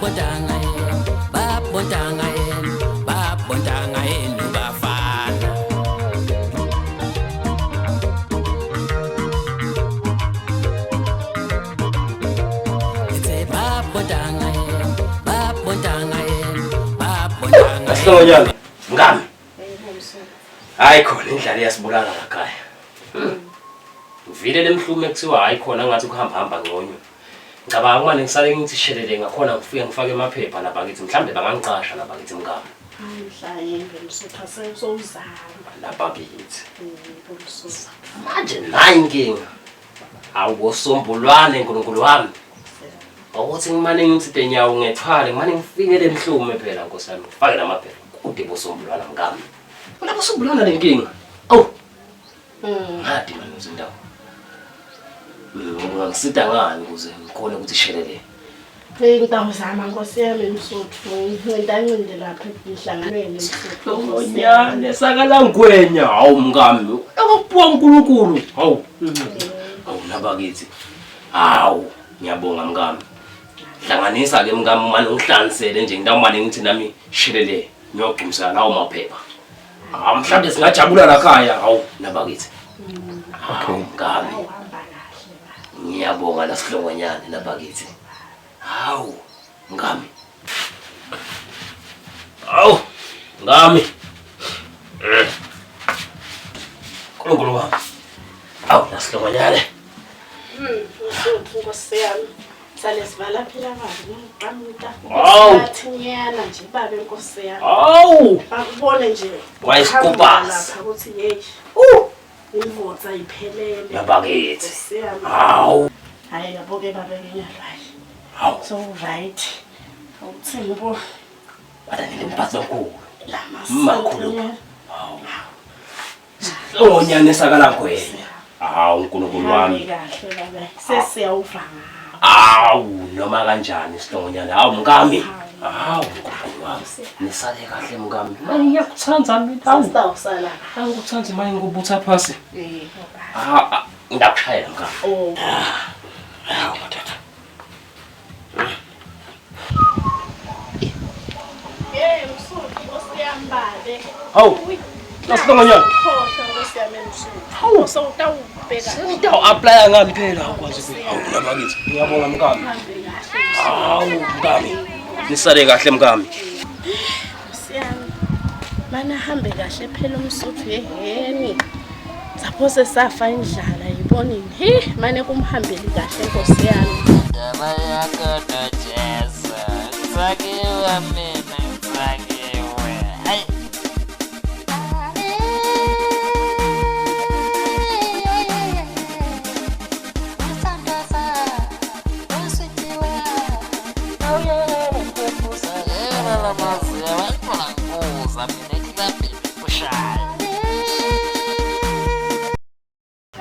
Babontanga yenu, babontanga yenu, babontanga yenu bafana. Ngithe babontanga yenu, babontanga yenu, babontanga yenu. Sihlongonyana, mkami. Hayi khona indlala iyasibulala lakhaya. Ngivile lemhlume kuthiwa hayi khona ngathi kuhamba hamba ngconyo. Ngicabanga uma ngisale ngithi shelele ngakhona ngifike ngifake amaphepha lapha ngithi mhlambe bangangiqasha lapha ngithi mkami. Hayi mhlawumbe msuthu asewuzama. Lapha kithi. Yebo msuthu. Manje nayi inkinga. Awu bosombulwane nkulunkulu wami. Ukuthi ngimane ngithi tenyawo ngethwale ngimane ngifikele emhlume phela nkosi yami ngifake namaphepha kude bosombulwana mkami. Kulapho sombulwana lenkinga. Awu. Ngadi manje izindawo. Ungangisida ngani ukuze ngikhone ukuthi shelele. Hey ngitawuzama nkosi yami msuthu. Ngintancinde lapha emhlanganweni msuthu. Ngonyane sakalangwenya hawu mkami. Akuphiwa uNkulunkulu. Hawu. Hawu nabakithi. Hawu ngiyabonga mkami. Hlanganisa ke mkami manje ungihlanganisele nje ngitawumane ngithi nami shelele ngiyogcumisa lawo maphepha. Ah mhlawumbe singajabula la khaya hawu nabakithi. Okay. Mkami. Ngiyabonga la sihlongonyane nabakithi. Hawu mkami. Hawu mkami. Nkulunkulu wami. Hawu la sihlongonyane. Msuthu nkosi yami. Sale sivala phela babe ngiqamuta. Hawu. Bathi nyana nje babe nkosi yami. Hawu. Bakubone nje. Wayisikubhasi. Lapha ukuthi hey. Imvutha iphelele. Nabakithi. Nkosi yami. Hawu. Hayi yabo ke babe nginyalo hayi. Hawu. So right. Awuthini bo Bada ngimphathi omkhulu. lama. Makhulu. Hawu. Sihlongonyane sakalangwenya. Hawu uNkulunkulu wami. Kahle babe. Sesiyawuva ngawo. Awu noma kanjani sihlongonyane. Hawu mkami. Hawu uNkulunkulu wami. Nisale kahle mkami. Manje ngiyakuthanda mina. Hawu. Sitawusala. Angikuthandi manje ngikubutha phasi. Eh Ah, ah, ngiyakushayela mkami. Oh. Hawu madoda. Hey msuthu nkosi yami babe. Hawu. Nasihlongonyane. Khohlwa nkosi yami msuthu. Hawu sewutawubheka. Sengitawu-aplaya ngani phela awukwazi ukuthi. Hawu nabakithi. Ngiyabonga mkami. Hambe kahle. Hawu mkami. Nisale kahle mkami. Nkosi yami. Mana hambe kahle phela umsuthu yeheni. Saphose safa indlala yibonini. Hi mane kumhambeli kahle nkosi yami. Ndaba yakho noJesu, ngithakiwe mina ngithakiwe. Hayi.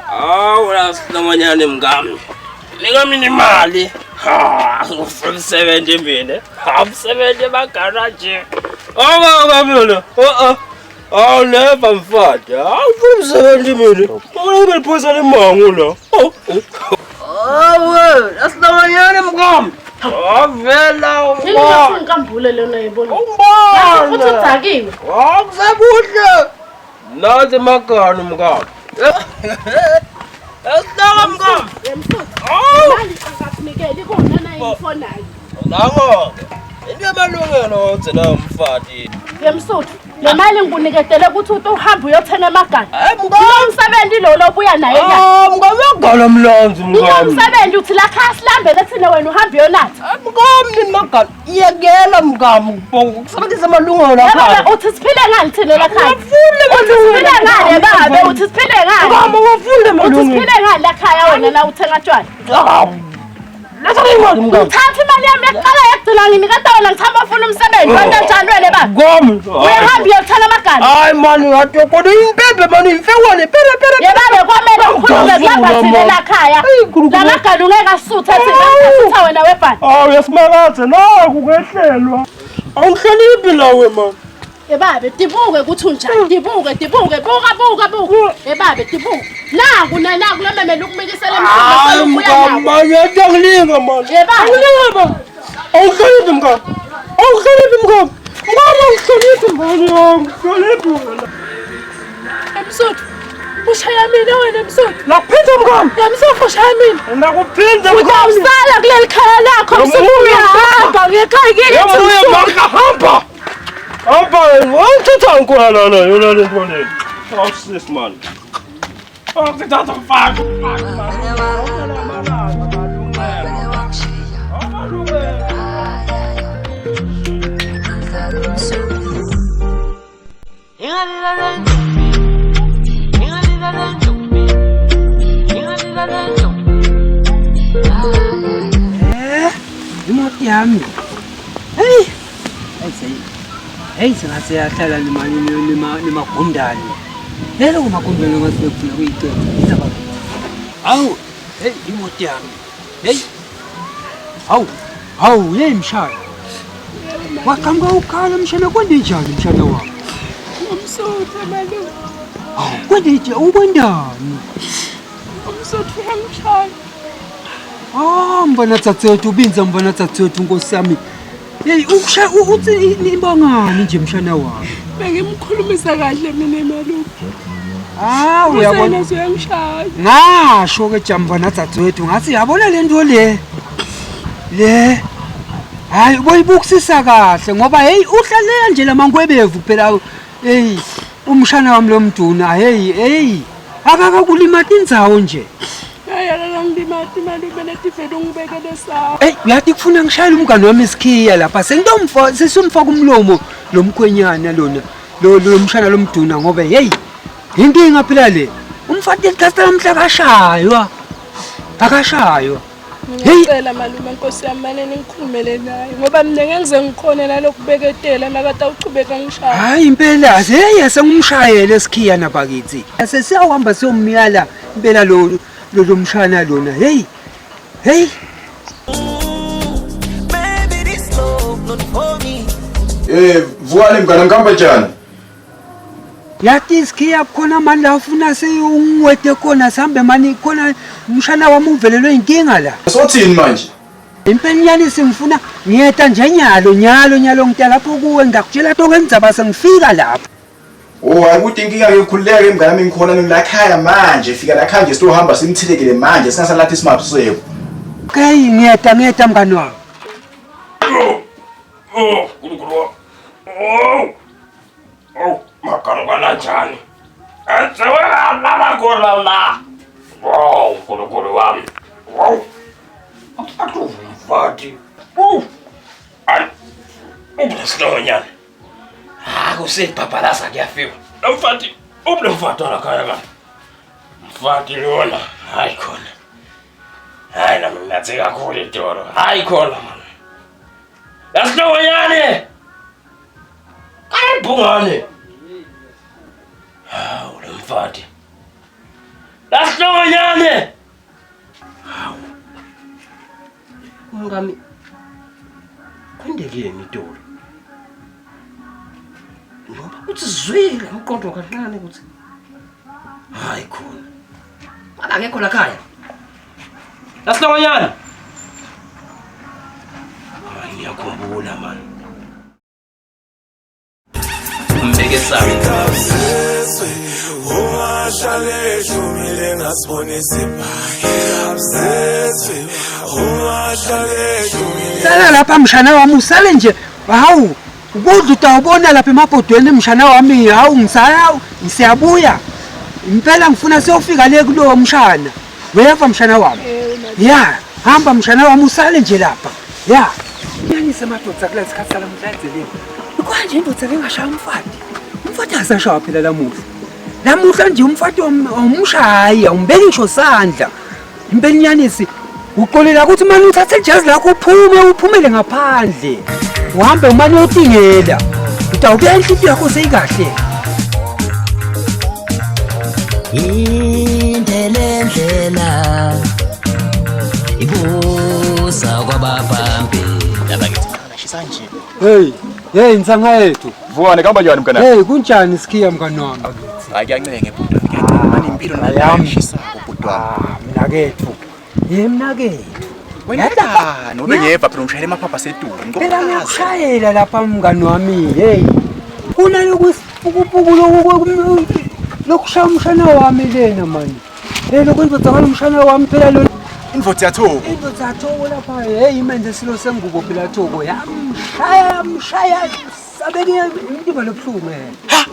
Hawu la sihlongonyane mkami. Nika mina imali. Ha, ngifuna umsebenzi mina. Ha, umsebenzi emagaraji. Awu mina. Oh oh. Awu never mfana. Hawu ufuna umsebenzi mina. Ubona ube liphosa lemango la. Oh. Hawu, asihlongonyane mkami. Avela umbona. Inkambule lena yibona. Umbona. Futhi udzakiwe. Wakusekuhle. Nazi emaganu mkami. Esihlala mkami. Msuthu. Hawu. Mali akakunikeli ikona nayo ifonayo. Nango-ke into emalungelo ogcina umfati. Yemsuthu, le mali ngikuniketele ukuthi uthi uhambe uyothenga emagana. Hayi Lo mkami. msebenzi lo lobuya naye la. Ah, mkami agala mlanzi Lo mkami. msebenzi uthi la khaya silambe lethina wena uhambe uyonatha. Hayi mkami nini magala. Yekela mkami kusebenzisa amalungelo Yebo lapha. uthi siphile ngani thina la khaya? Ungafuni Uthi siphile ngani babe? Uthi siphile ngani? Mkami ungafuni Uthi amalungelo. siphile ngani la khaya wena la uthenga tshwala? Hawu. Letha le imali mkami. Uthatha imali yami yaqala yagcina nginikata wena ngithamba ufuna umsebenzi. Wena njani wena baba? Mkami. Uyahamba uyothenga amagana. Hayi mani ngathi kodwa impempe mani imfekwane pere pere. Yebale kwamele ukhulume kulapha thina la khaya. Eyi, Nkulunkulu. La magana ungeke asuthe thina asutha wena webhana. Hawu yasimakathe naku kwehlelwa. Awuhloniphi lawe mani. Ebabe tibuke ukuthi unjani tibuke tibuke buka buka buka ebabe tibuke naku naku lememela ukumikisela Hayi mkami manje ngiyakulinga manje. Yebaba. Angilinga manje. Awuhloniphi mngani. Awuhloniphi mngani. Mngani awuhloniphi mngani. Awuhloniphi wena. Msuthu, ushaya mina wena Msuthu. Nakuphinda mngani. Ya Msuthu ushaya mina. Nakuphinda mngani. Utawusala kuleli khaya lakho Msuthu uyahamba ngekhaya kithi. Yabuya manga hamba. Hamba wena. Wawuthatha nkwala la yona le nto le. Awusis man. Awuthatha mfana. Eh, imoto yami. Hey. Hey, seyi. Hey, sengathi yahlala nemagundane. Lelo kumagundane ngathi bekufuna kuyicela. Indaba. Hawu, hey, imoto yami. Hey. Hawu, hawu, hey mshana. Waqhamuka ukhala mshana kwenzenjani mshana wami? Umsuthu malume. Hawu, kwenzenjani? Ukwendani? Umsuthu uyangishaya. Ah, mfana tsatsethu ubinza mfana tsatsethu nkosi yami. Hey, ukusha uthi ibangani nje mshana wami. Bengimkhulumisa kahle mina malume. Ah, uyabona. Usena uyangishaya. Ngasho ke jamfana tsatsethu ngathi yabona le nto le. Le. Hayi uboyibukusisa kahle ngoba hey uhlalela nje lamangwebevu phela. Hey, umshana wami lo mduna hey hey akakakulimata indzawo nje. Hayi akangimati malume letivele ungibekele sawo. Ey uyathi kufuna ngishayele umngane wami isikhiya lapha sengitomfa sesumfaka umlomo lo mkhwenyana lona lo lo mshana lomduna ngoba hey inkinga phela le umfati ekhasta lamhla akashaywa akashaywa. Hey. Ngiyacela malume nkosi yami mane ningikhulumele naye ngoba mina ngeke ngize ngikhone nalokubeketela nakade awuchubeka ngishaya. Hayi impela hey sengumshayele esikhiya nabakithi sesiyahamba siyomyala impela lo lo lo mshana lona hey hey. Eh, Vukani mngane ngihamba njani? Yathi isikhiya khona mani la ufuna seyungiwede khona sihambe mani khona umshana wami uvelelwe inkinga la. Sothini manje? Impela singifuna ngiyeta nje nyalo nyalo nyalo ngita lapho kuwe ngakutshela to ngendzaba sengifika lapho. Oh, hayi ukuthi inkinga ke ukhululeke mngane wami ngikhona ngila khaya manje. Fika la khaya nje sitohamba simthelekele manje singasalathi simabuseko. Okay ngiyeta ngiyeta mngani wami. Oh, Nkulunkulu wami. Oh. Oh, magalukana njani? Enziwe khona la. Oh, Nkulunkulu wami. Wow. Atuvu mfati. Oh. Ay. Ubulesinyana. Ah, kusibhabhalaza kuyafiwa. Lo mfati, ubule mfati walakhaya ka. Mfati lona, hayi khona. Hayi nami nginathe kakhulu itolo. Hayi khona man. Lasihlokonyane. Ayibhungane. Hawu lo mfati. Lasihlokonyane. Hawu. Umkami kwendekeni itolo. Ngoba uthi zwile umqondo kancane ukuthi hayi khona. Akekho la khaya. Lasihlokonyane. Hayi ngiyakhumbula man. Mbekesami. Sala lapha mshana wami usale nje hawu ukudla utawubona lapha emabhodweni mshana wami hawu ngisaya ngiyabuya impela ngifuna siyofika le kulowo mshana uyeva mshana wami ya hamba mshana wami usale nje lapha ya yanise madoda kula sikhathi salamuhla endleleni kwanje indoda ke ngashaya umfati umfati asashaya phela lamuhla lamuhla nje umfati awumshayi awumbeki ngisho sandla impela inyanisi uxolela ukuthi mane uthathe ijazi lakho uphume uphumele ngaphandle uhambe umane uyotingela utawubuya inhliziyo yakho seyikahle. Indlela endlela ibuza kwababambi Hey, hey nsanga yethu. Vukani kuhamba njani mngane? Hey, kunjani sikhiya mngani wami? Hayi kuyancenge bhuti wami. Kuyancenge mani impilo Ayami. nayishisako bhuti wami. Ah, mnakethu. Ye mnakethu. Wena njani? Ube ngeva phela ungishayela emaphapha setulu. Phela ngiyakushayela lapha mngani wami hey. Kunalokusipukupuku loku lokushaya umshana wami lena mani. Hey lokho indoda umshana wami phela lo Indvodza yathoko. Indvodza yathoko lapha hey imenze silo sengubo phela thoko yamshaya yamshaya sabeke intimba lobuhlungu eh. Ha!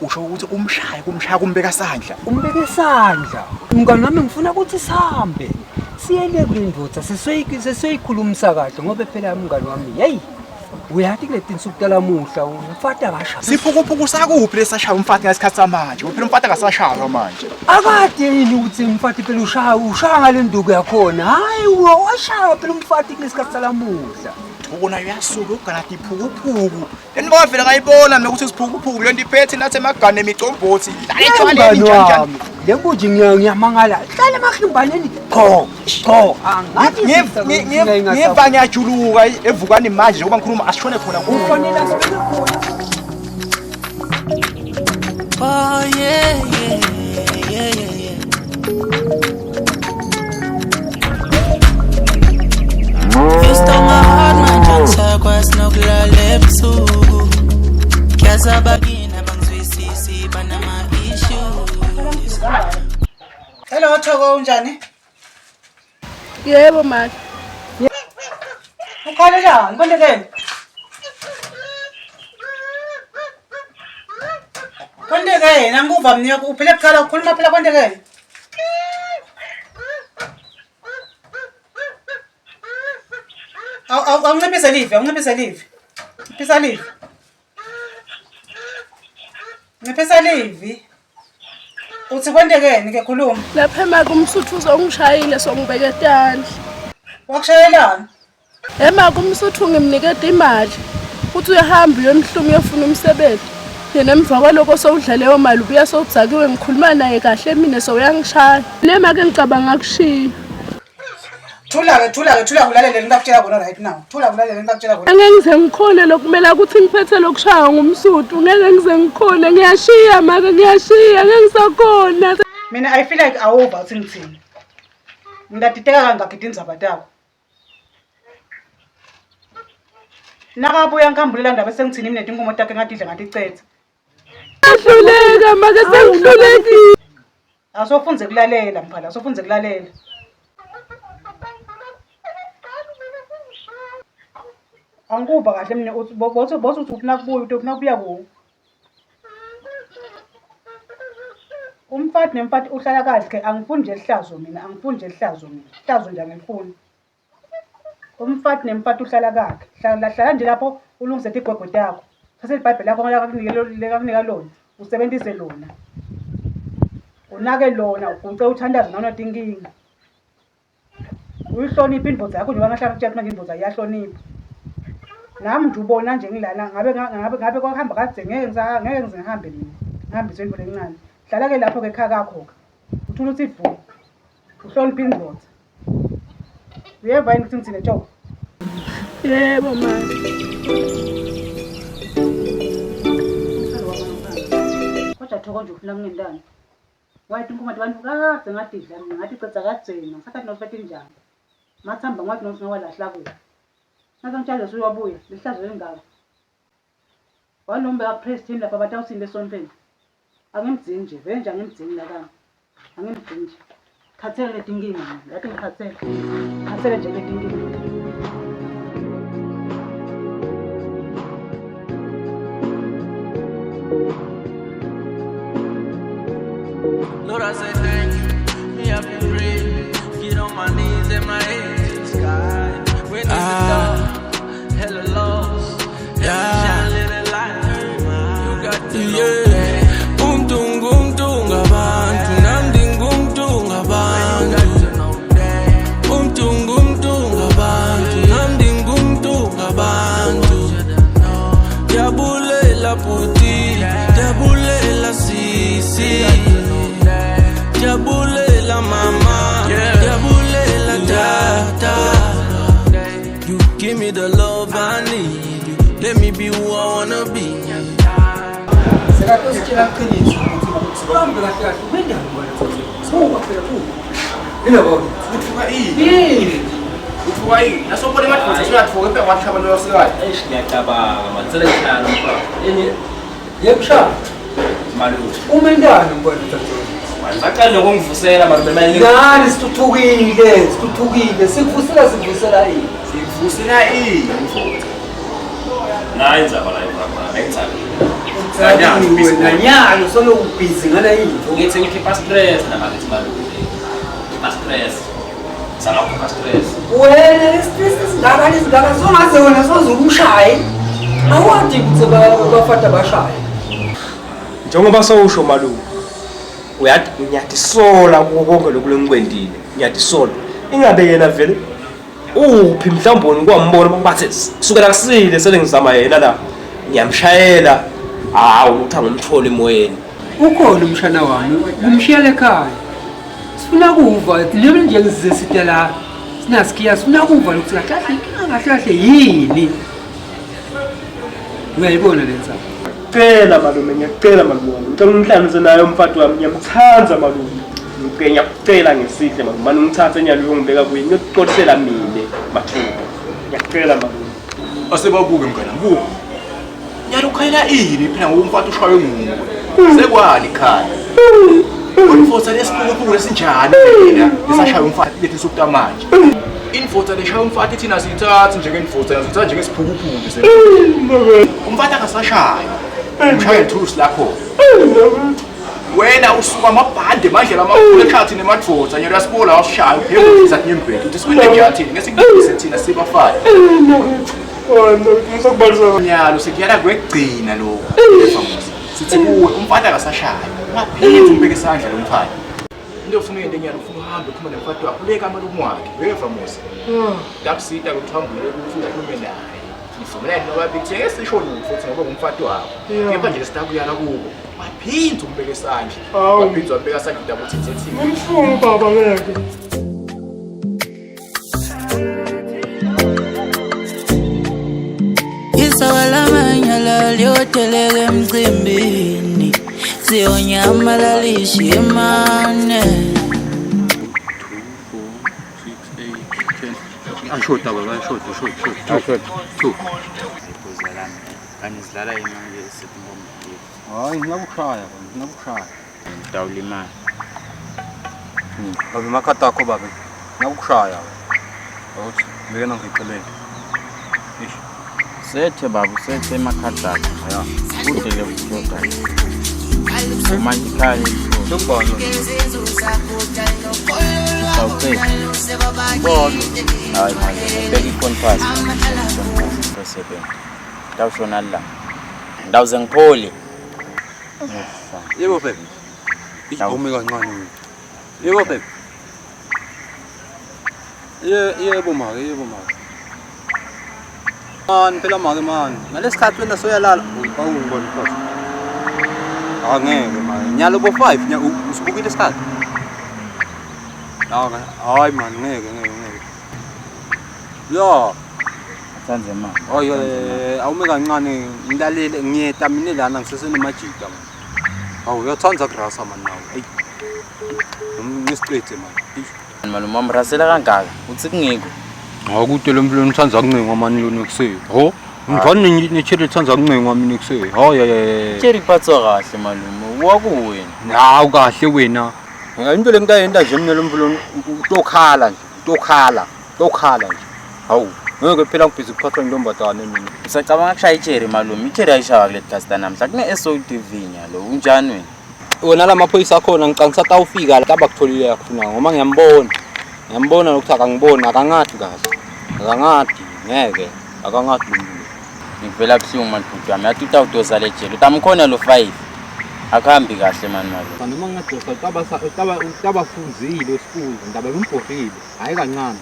Usho ukuthi umshaye kumshaya kumbeka sandla. Umbeke isandla. Mngani wami ngifuna ukuthi sihambe. Siyele kule ndoda sesiyoyikhulumisa kahle ngoba phela mngani wami hey uyathi kule tinsuku talamuhla umfati akasha. Siphukuphuku sakuphi lesashaya umfati ngesikhathi samanje? Phela umfati akasashaywa manje. Akade yini ukuthi umfati phela ushaya ushaya ngale nduku yakhona. Hayi washaya phela umfati kulesikhathi salamuhla. Thoko nayo uyasuka ugana tiphukuphuku. Lento ngavela ngayibona mina ukuthi siphukuphuku lento iphethe nathi emagane emicombothi. La etshwaleni Mngani njani njani. wami, Le mbuji ngiyamangala. Hlala emahimbaneni qho qho angathi Ngiva ngiyajuluka evukani manje njengoba ngikhuluma asishone khona kuyo. Kufanele asibeke khona. Oh yeah, yeah, yeah, yeah, yeah. You stole my heart, my chance akwazi nokulala ebusuku. Kuyazaba kini abangizwisisi banama-issues. Hello Thoko unjani? Yebo mama. Ukhalelani? Kwentekeni? Kwentekeni? Angikuva mina uphele kukhala ukhuluma phela kwentekeni? Awu awunciphise live, awunciphise live. Nciphisa live. Nciphisa live. Uthi kwentekeni ke khuluma. Lapha emaka umsuthu uzongishayile songibeke tandla. Wakushayelani? Emaka umsuthu ngimniketa imali. Uthi uyahamba uyemhlumi uyofuna umsebenzi. Yena emva kwaloko sowudla leyo mali ubuya sowudzakiwe ngikhuluma naye kahle mina sowuyangishaya. Nema ke ngicabanga kushiya. Thula ke thula ke thula kulalele ngakutshela kona right now. Thula kulalele ngakutshela kona. Angeke ngize ngikhone lokumele ukuthi ngiphethe lokushaywa ngumsuthu. Ngeke ngize ngikhone ngiyashiya make ngiyashiya ngeke ngisakhona. Mina I feel like awuva uthi ngithini. Ngidadideka kangakhi tindzaba takho. Nakabuya ngikhambulela ndaba esengithini mina tinkomo takhe ngatidla ngaticetha. Ngiyahluleka make sengihlulekile. Awusofunze kulalela mfana, awusofunze kulalela. Angikuva kahle mina uthi bothi bothi uthi ufuna kubuya uthi ufuna kubuya ku. Umfati nemfati uhlala kahle angifuni nje lihlazo mina, angifuni nje lihlazo mina. Ihlazo nje angilifuni. Umfati nemfati uhlala kakhe. Hlala hlala nje lapho ulungise tigwegwe takho. Thatha iBhayibheli lakho lekakunika lona, usebenzise lona. Unake lona, uguce uthandaze noma tinkinga. Uyihloniphe indvodza yakho njengoba ngahlala ngikutshela manje indvodza iyahlonipha. Nami nje ubona nje ngilana ngabe ngabe ngabe kwahamba kadze ngeke ngeke ngize ngihambe mina. Ngihambiswe into lencane. Hlala ke lapho ke ekhaya kakho ke. Uthula uthi vu. Uhloniphe indvodza. Uyeva yini ukuthi ngithini Thoko? Yebo mama. Kodwa Thoko nje ufuna kungendani. Wathi inkomo abantu kade ngadidla mina ngathi cedza kadzena ngisathathi nofethe njani. Ngathamba ngathi nokuthi ngawalahla kuphi. Ngaze ngitshaze suyabuya lihlazo elingaka. Walombe kapriest lapha batawuthini lesontweni. Angimdzingi nje, vele nje angimdzingi nakami. Angimdzingi nje. Khathele letinkinga mina, yathi ngikhathele. Khathele nje letinkinga. Lord, I say thank you. Me have to pray. Get on my knees and my head to the sky. When it's ah. dark, hella lost. Yeah. Little light. You got to know that. Umntu ngumntu ngabantu, nam ndingumntu ngabantu. Umntu ngumntu ngabantu, nam ndingumntu ngabantu. Ndiyabulela bhuti, ndiyabulela sisi. Ndiyabulela mama, ndiyabulela tata. You give me the love I need. You let me be who I wanna be. Sekatositshela qiniso ukuthi uhambe kahle kahle wendani wena. Suka phela kuba. Yini baba? Uthuka ini? Yini? Uthuka yini? Nasobona emadvodza usuyathuka kepha kwasho abantu abasikazi. Eish ngiyacabanga manje sele ngihlala mfana. Ini Yebo malume. Umentani mbona mthathu? Bacela nokungivusela malume manje. Ngani sithuthukile, sithuthukile. Sikuvusela sikuvusela ini? Sikuvusela ini mfowethu? Nayi indzaba la ibrakwana, ayindzaba. Nanyalo solo ubhizi ngala into. Ngithi ngikhipha stress namakithi malume. Ngikhipha stress. Sana ukukhipha stress. Wena lesistress esingaka lesingaka songaze wena soze umshaye. Awadi ukuthi bafata bashaye. Njengoba sowusho malume. Uyathi ngiyatisola kuko konke lokhu lengikwendile. Ngiyatisola. Ingabe yena vele uphi mhlawumbe wena kwambona bathi kusukela kusile sele ngizama yena la ngiyamshayela hawu ukuthi angimtholi emoyeni Ukhona umshana wami, kumshiyela ekhaya. Sifuna kuva lebe nje ngize site la. Sinasikhiya sifuna kuva lokuthi kahle kahle inkinga kahle kahle yini. Uyayibona le nsapho. Cela malume ngiyacela malume wami ngicela ungihlanganise naye umfati wami ngiyamthanda malume ngicela ngiyakucela ngesihle malume mane ungithathe nyalo uyongibeka kuye ngiyokuxolisela mina mathupha ngiyacela malume Asebabuke mngani buka. Nyalo ukhalela ini phela ngoba umfati ushaywe nguwe. Sekwani khaya. Unfotsa lesiphukuphuku lesinjani mina lesashaya umfati lethu sokuta manje. Infotsa leshaya umfati thina siyithathi njengenfotsa siyithatha njengesiphukuphuku nje. Umfati akasashayi. Umshaya ithulusi lakho. Wena usuka amabhande manje lamakhulu ekhathi nemadvodza nyalo uyasibola wasishaya uphekuzisa nyembeti uthi sikwente njani thina ngesikubise thina sibafana. Nyalo sekuyala kwekugcina lokho. Sithi kuwe umfana akasashayi. Ungaphinde umbeke isandla lo mfana. Into ofuna uyente nyalo ufuna uhambe ukhuluma nemfati wakho uleka amalume wakhe. Uyeva Musa. Ndakusita ukuthi uhambule ukuthi ukhulume naye. Nivumelane nobabili thina ngeke sisho lutho futhi ngoba ngumfati wakho. Kepha nje sitakuyala kubo. Waphinde umbeke isandla. Waphinde wabeka isandla udaba uthi thethile. Ngimfunga baba ngeke. Isawalamanyala liyoteleka emcimbini siyonyamalalisha imane Ashoda baba, ashoda, shoda, shoda. Ashoda. 2. Kanti sidlala imali esithi Hayi, ngingakushaya baba, ngingakushaya. Ngidawula imali. Baba makhadi akho baba. Ngingakushaya. Awuthi, ngeke nangixelele. Eish. Sethe baba, sethe emakhadi akho. Ya. Kude le kushoda. Manje ikhaya Sokubona. Sawucela. Bona. Hayi manje, beka ifoni phasi. Sesebenza. Ndawushona la. Ndawuze ngiphole. Yebo babe. Umi kancane wena. Yebo babe. Ye yebo make, yebo make. Man phela make man. Ngalesikhathi wena soyalala. Awungibona phasi. Angeke manje. Nyalo bo 5 nya usibukile isikhathi. Hayi man ngeke ngeke ngeke. Ya. Athanze imali. Hayi awume kancane ngilalele ngiyeta mina lana ngisesenemajita man. Hawu uyathanda kurasa man nawe. Eyi. Ngisicede man. Eish. Malume wamrasela kangaka. Uthi kungiko. Akude lo mfana uthanda kuncengwa mani lona ekuseni. Ho? Ngifana necheri ethanda kuncengwa mina ekuseni. Hayi hayi. Cherry iphathwa kahle malume. Wakuwena. Hawu kahle wena. Into le ngitayenta nje mina lo mfana utokhala nje, utokhala, utokhala nje. Hawu, ngeke phela ngibhizi kuphathwa intombazane mina. Usacabanga kushaya icherry malume. Icherry ayishawa kule casta namhla. Kune SOTV nyalo. Unjani wena? Wena la maphoyisa akhona ngicanga ukuthi atawufika la abakutholile akufuna ngoba ngiyambona. Ngiyambona lokuthi akangiboni akangadi kahle. Akangadi ngeke akangadi lo muntu. Ngivela buhlungu mani bhuti wami. Yathi utawudosa le jele. Utamkhona lo 5. Akuhambi kahle mani malume. Noma ngingadosa utabafunzile esifundo ndaba ngimbhodile hayi kancane.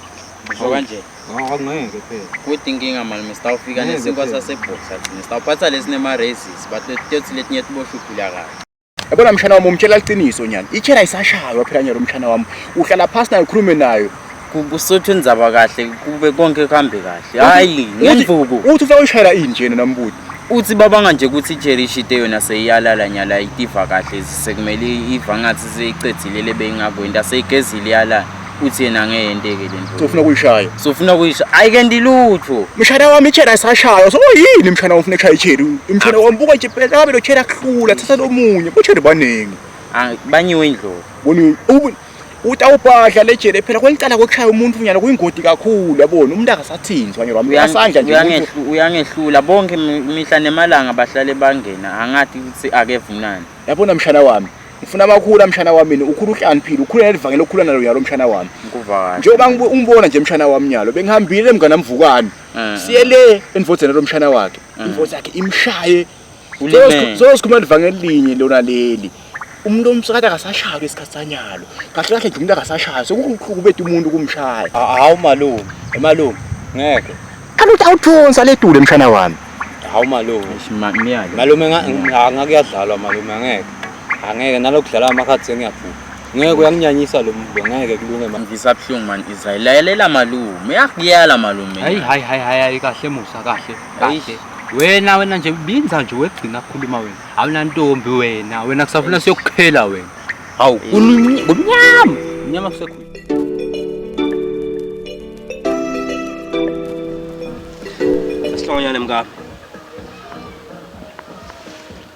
Usho kanje. Angeke phela. Kuthi inkinga malume sitawufika Ngeke nesinkwa phela. sasebhoxa thina. Sitawuphatha lesinema-raisins but leti letinye tiboshwe uphila kahle. Yabona mshana wami umtshela iqiniso nyana. Ichela ayisashaywa phela nyalo mshana wami. Uhlala phansi nayo ukhulume nayo. Kusuthu indzaba kahle kube konke kuhambe kahle. Hayi ngemvuku. Uthi ufuna uyishayela ini nje nambuti. Uthi babanga nje ukuthi icherry ishite yona seyiyalala nyala itiva kahle sekumele iva ngathi seyicedzile le beyingakwenda seyigezile iyalala. Uthi yena angeke yenteke le nto. Ufuna kuyishaya. Sofuna kuyishaya. Ayikendi lutho. Mshana wami icheri ayisashaywa. So yini mshana wami ufuna ekushaya icheri? Mshana wami buka nje phela ngabe lo cheri akuhlula thatha lomunye. Bocheri baningi. Banyiwe indlovu. Boni utawubhadla lejele phela kwelicala kwekushaya umuntu nyana kuyingodi kakhulu yabona umuntu akasathinzwa nje wami asandla nje uyangehlula bonke mihla nemalanga bahlale bangena angathi ukuthi akevunani yabona mshana wami ngifuna amakhulu mshana wami mina ukhula uhlaniphile ukhula nelivangeli okhula nalo yalo mshana wami njengoba ungibona nje mshana wami nyalo bengihambile mngane mvukani mm. siye le endvodzeni lo mshana wakhe mm. indvodza yakhe imshaye sosikhuluma livangeli linye lona leli umuntu omsakade akasashaywa isikhathi sanyalo kahle kahle nje umuntu akasashaywa sekuhlukumeda umuntu kumshaya hawu malume malume ngeke kaloku awuthonsa ledule mshana wami hawu malume malume ngakuyadlalwa malume angeke angeke nalokudlala amakhadi sengiyaphuma ngeke uyanginyanyisa lo muntu ngeke kulunge manje ngisabuhlungu man Israel lalela malume uyakuyala malume hayi hayi hayi hayi kahle musa kahle kahle wena wena nje binza nje wegcina kukhuluma wena awunantombi wena wena kusafuna siyokukhela wena hawu kumnyama mnyama kusekhulu Sihlonyane mkami.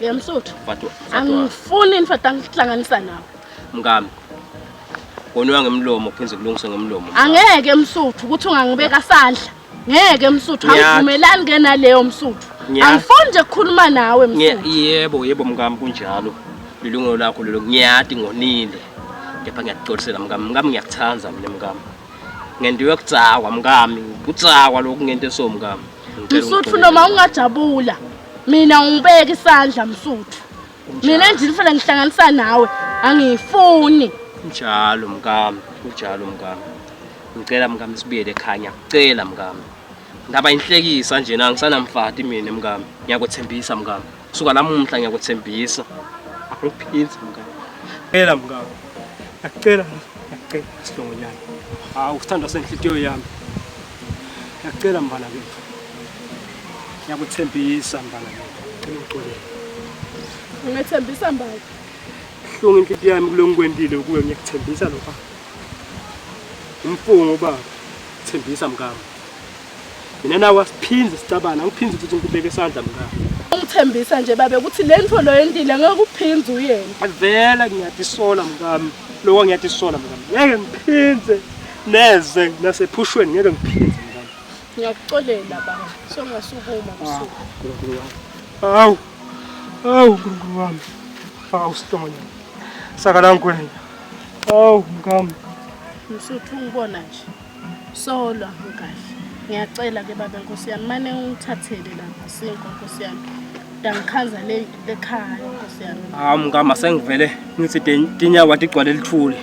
Yemsuthu. Angifuni indoda angihlanganisa nawe. Mkami. Koniwa ngemlomo kuphinde kulungiswe ngemlomo. Angeke Msuthu ukuthi ungangibeka sandla. Ngeke Msuthu angivumelani ke naleyo Msuthu. Angifuni nje ukukhuluma nawe Msuthu. Yebo yebo mkami kunjalo. Lilungelo lakho lelo ngiyati ngonile. Kepha ngiyakuxolisela mkami. Mkami ngiyakuthanda mina mkami. Ngendiwe kutsakwa mkami. Kutsakwa lokhu ngento eso mkami. Msuthu noma ungajabula. Mina ungibeka isandla Msuthu. Mina nje ngifuna ngihlanganisa nawe. Angifuni. Kunjalo mkami, kunjalo mkami. Ngicela mkami sibuyele ekhaya, ngiyakucela mkami. Ndaba inhlekisa nje na ngisanamfati mina mkami. Ngiyakuthembisa mkami. Suka lamuhla ngiyakuthembisa. Angiphinzi mkami. Cela mkami. Ngiyacela, ngiyacela silongonyana. Hawu sithandwa senhliziyo yami. Ngiyacela mfana kethu. Ngiyakuthembisa mfana kethu. Ngicela ungixolele. Ungethembisa mbali. Buhlungu inhliziyo yami kulo ngikwendile kuwe ngiyakuthembisa lokho. Umfungo baba. Thembisa mkami. Mina nawe asiphinde sicabana, angiphinde futhi ngikubeke isandla mkami. Ungithembisa nje babe ukuthi le nto lo yentile ngeke uphinde uyena. Vela ngiyatisola mkami. Lokho ngiyatisola mkami. Ngeke ngiphinde neze nasephushweni ngeke ngiphinde mkami. Ngiyakuxolela baba. Songasukuma msuku. Nkulunkulu wami. Hawu. Hawu Nkulunkulu wami. Hawu Sihlongonyana. Sakalankwenye. Hawu mkami. Msuthu ungibona nje. Solwa ngikahle. Ngiyacela ke baba Nkosi yami mane ungithathele lapha sinkwa Nkosi yami. Ngangikhanza le lekhaya Nkosi yami. Hawu mkami asengivele ngithi tinyawo tigcwale lithuli.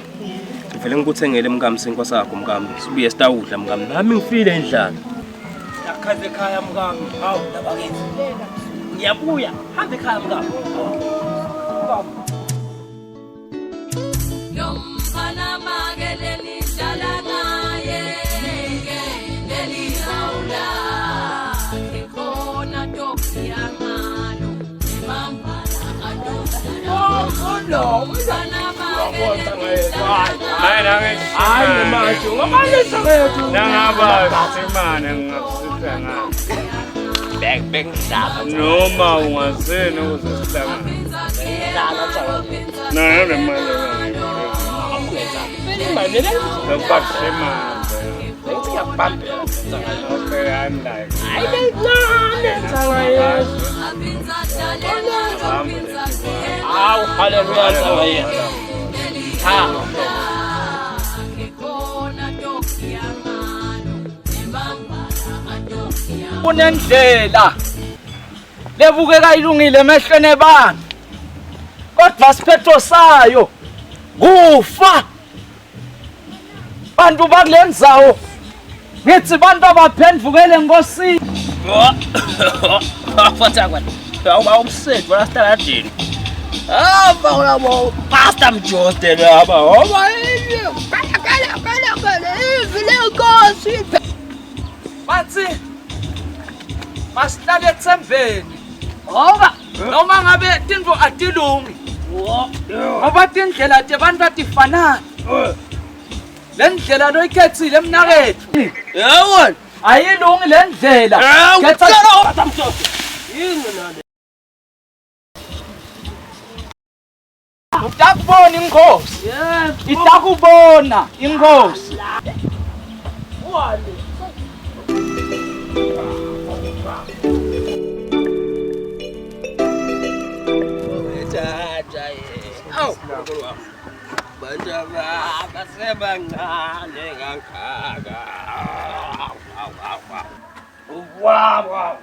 Ngivele ngikuthengele mkami sinkwa sakho mkami. Sibuye sitawudla mkami. Nami ngifile indlala. Yakhaze ekhaya mkami. Hawu labakithi. Ngiyabuya. Hamba ekhaya mkami. Hawu. Hayi manje ungabalisa wethu. Nangaba simane ngingakusitha ngani. Bek bengihlaba. Noma ungaseni ukuze sihlangane. Nayo le mali Lokubakisha imali. Bengithi ngiyakubambela. Okay, I'm like. Hayi bencane ntsanga Yesu. Hawu haleluya ntsanga Yesu. Ha. Kunendlela lebukeka ilungile emehlweni ebantu kodwa siphetho sayo kufa bantu bakule ndzawo ngithi bantu abaphendvukele enkosini Fatakwana. Awuba umsethu wala staladini. Hamba labo Pastor Mjode laba. Oba kala kala kala kala izwi lenkosi. Bathi masihlale ethembeni ngoba noma ngabe tintfo atilungi ngoba tindlela tebantu atifanani. Le ndlela loyikhethile mnakethu. Yewona. Ayilungi le ndlela. Khetha Yini nale? Utakubona inkosi. Itakubona inkosi. Awu, bantu abasebancane kangaka. Wow, wow.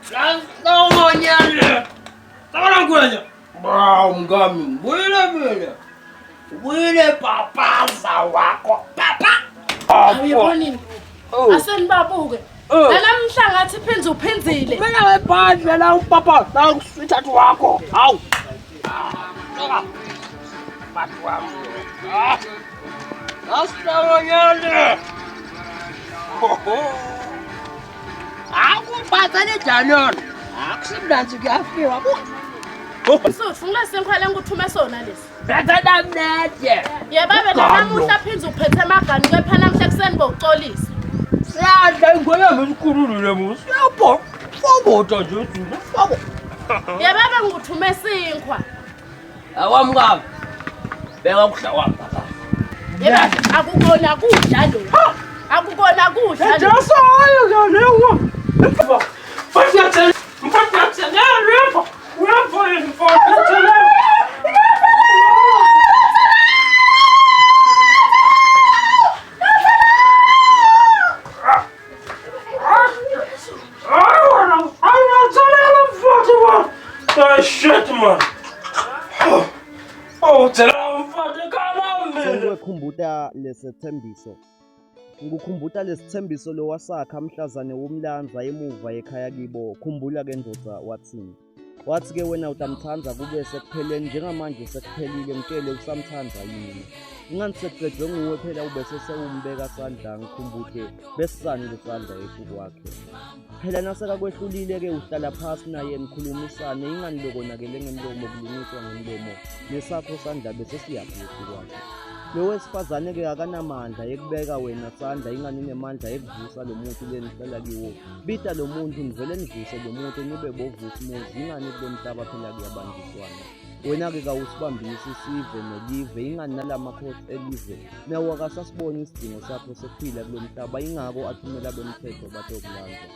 Sabona ngwenya. Wow, mngami, mbuyile mina. Ubuyile papaza wakho. Papa. Awuyibonini? Asenibabuke. Nalamhla ngathi phinze uphinzile. Mina webhandle la upapa la usithathu wakho. Hawu. Bantu wami. Ah. Asitawonyane. Akuphathane njani? Akusimnanzi kuyafiwa. Msuthu ngilesinkwa lengikuthume sona lesi. Phethe namnede. Yebabe namuhla phinze uphethe amaganu kepha namhla ekuseni bowucolisa. Siyadla ingonyama esikhululile musi. Siyabho. Fobota nje thina. Fobo. Yebabe ngikuthume sinkwa. Awamkami. Beka kudla kwami papa. Yebabe akukona kudla lo. Akukona kudla lo. Jesayo nje leyo. Mfati yathela. Mfati yathela. Uyeva. Uyeva yini mfati yathela. Shit man. Oh, thela mfati kalami. Sengiwekhumbuta lesethembiso. Ngikukhumbuta lesithembiso lowasakha mhlazane womlanza emuva ekhaya kibo. Khumbula ke ndoda wathini. Wathi ke wena utamthanda kube sekupheleni njengamanje sekuphelile ngitshele usamthanda yini. Ingani sekuqedwe nguwe phela ubese sewumbeka sandla ngikhumbute besisani lesandla etukwakhe. Phela nasekakwehlulile ke uhlala phasi naye nikhulumisane ingani lokonakele ngemlomo kulungiswa ngemlomo nesakho sandla bese siyaphi kwakhe. Lo wesifazane ke akanamandla ekubeka wena sandla ingani unemandla ekuvusa lo muntu lenihlala kiwo. Bita lo muntu nivele nivuse lo muntu nibe bovusa umuzi ingani kulo mhlaba phela kuyabanjiswana. Wena-ke kawusibambisi sive nelive ingani nalamakhosi elive nawo akasasiboni isidingo sakho sekuphila kulo mhlaba ingako athumela bemthetho batokulanza.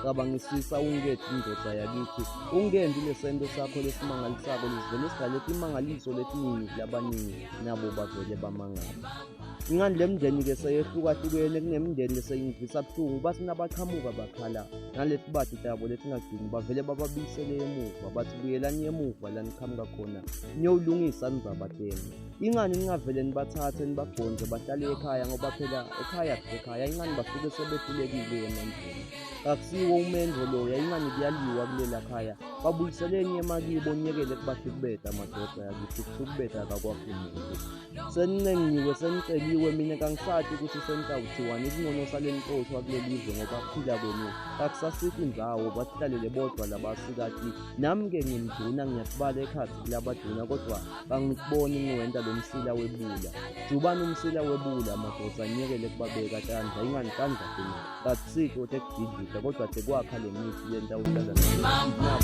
Cabangisisa ungethi indoda yakithi ungendi lesento sakho lesimangalisako lesivele sidale imangaliso letiningi kulabaningi nabo bavele bamangala. Ingani le mndeni-ke seyehlukahlukene kunemindeni leseyingivisa buhlungu bathi nabaqhamuka bakhala nalesibadi tabo lesingagcini bavele bababuyisele emuva bathi buyelani emuva la niqhamuka khona niyowulungisa nizaba tenu. Ingani ningavele nibathathe nibagonze bahlale ekhaya ngoba phela ekhaya kusekhaya ingani basuke sebehlulekile emandleni. Akusiwo umendvo loya ingani kuyaliwa kulela khaya babuyiseleni emakibo niyekele kubahlukubeta madoda yakithi kuhlukubeta akakwakhi muntu. Senincengiwe seniceliwe mina kangisathi ukuthi senitawuthiwani kungcono saleniqoshwa kuleli zwe ngoba kuphila kwenu kakusasiki indzawo basihlalele bodwa labasikati nami-ke ngimduna ngiyakubala ekhathi kulabaduna kodwa kangikuboni ngiwenta lo msila webula jubani umsila webula madoda niyekele kubabeka tandla ingani tandla thina kakusiko tekubhidlita kodwa tekwakha le mithi lenta uhlala nabo.